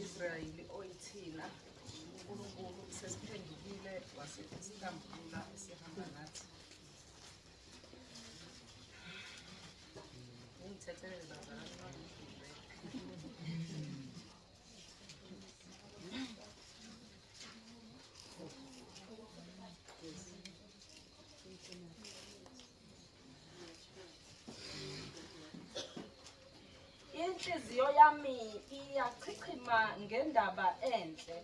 Israyeli oyithina uNkulunkulu sesiphendukile wasesihlambulula esihamba nathi. Ungithethelele bazalwane uma ngidlule. Inhliziyo yami iyachichima ngendaba enhle.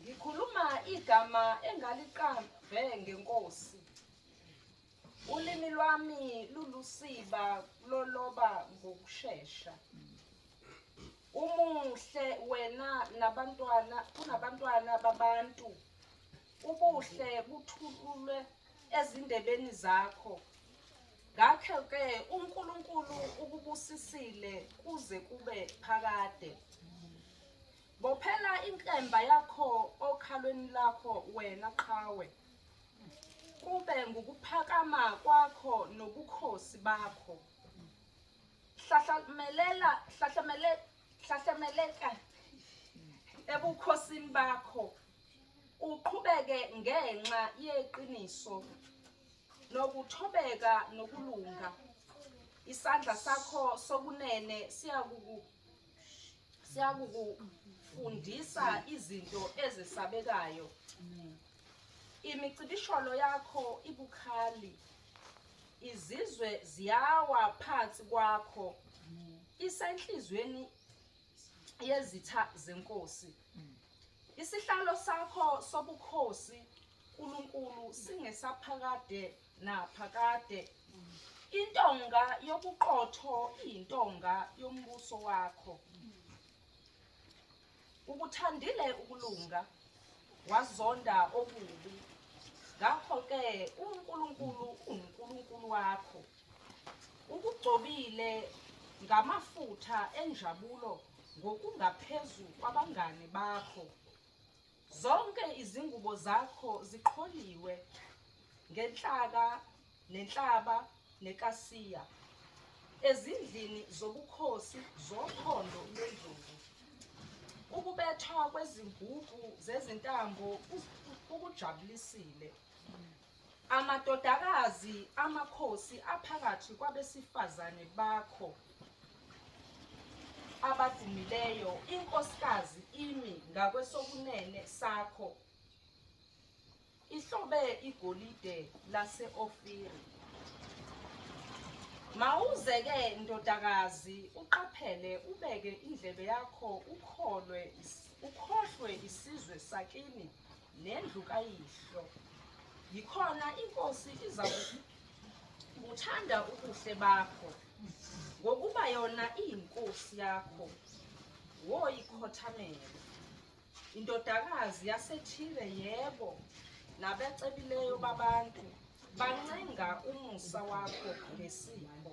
Ngikhuluma igama engaliqambe ngenkosi. Ulimi lwami lulusiba loloba ngokushesha. Umuhle wena nabantwana kunabantwana babantu. Ubuhle buthululwe ezindebeni zakho. Ngakho-ke uNkulunkulu ukubusisile kuze kube phakade. Bophela inkemba yakho okhalweni lakho wena qhawe. Kube ngukuphakama kwakho nobukhosi bakho. Hlahlamelela hlahlamele hlahlameleka ebukhosini bakho. Uqhubeke ngenxa yeqiniso nokuthobeka nokulunga. Isandla sakho sokunene siyakuku siyakukufundisa izinto ezesabekayo. Imicibisholo yakho ibukhali, izizwe ziyawa phansi kwakho. Isenhliziyweni yezitha zenkosi. Isihlalo sakho sobukhosi Nkulunkulu singesaphakade naphakade. Intonga yobuqotho iyintonga yombuso wakho. Ukuthandile ukulunga, wazonda okubi. Ngakho-ke uNkulunkulu uNkulunkulu wakho. Ukugcobile ngamafutha enjabulo ngokungaphezu kwabangane bakho. Zonke izingubo zakho ziqholiwe ngenhlaka nenhlaba nekasiya, ezindlini zobukhosi zophondo lwendlovu. Ukubethwa kwezingubhu zezintambo kukujabulisile. Amadodakazi amakhosi aphakathi kwabesifazane bakho abadumileyo, inkosikazi imi ngakwesokunene sakho, ihlobe igolide lase-Ofiri. Mawuze-ke ndodakazi, uqaphele, ubeke indlebe yakho, ukholwe, ukhohlwe isizwe sakini nendlu kayihlo. Yikhona inkosi izakubuthanda ubuhle bakho, ngokuba yona iyinkosi yakho, woyikhothamela. Indodakazi yaseThire, yebo, nabecebileyo babantu bancenga umusa wakho ngesipho.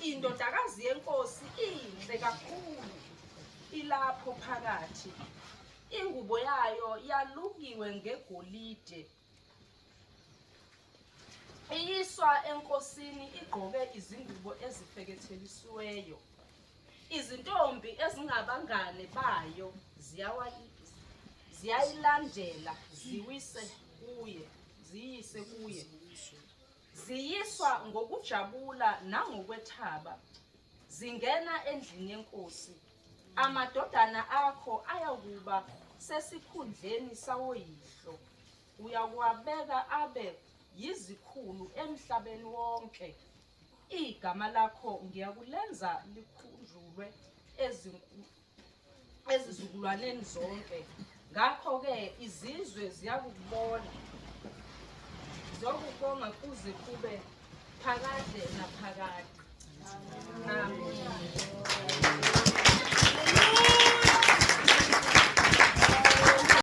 Indodakazi yenkosi inhle kakhulu, ilapho phakathi. Ingubo yayo yalukiwe ngegolide. Iyiswa enkosini igqoke izingubo ezifekethelisiweyo. Izintombi ezingabangane bayo ziyayilandela ziwise kuye, ziyise kuye. Ziyiswa ngokujabula nangokwethaba, zingena endlini yenkosi. Amadodana akho ayakuba sesikhundleni sawoyihlo, uyakuwabeka abe yizikhulu emhlabeni wonke. Igama lakho ngiyakulenza likhunjulwe ezizukulwaneni zonke. Ngakho-ke izizwe ziyakukubona, ziyokubonga kuze kube phakade naphakade. Amen.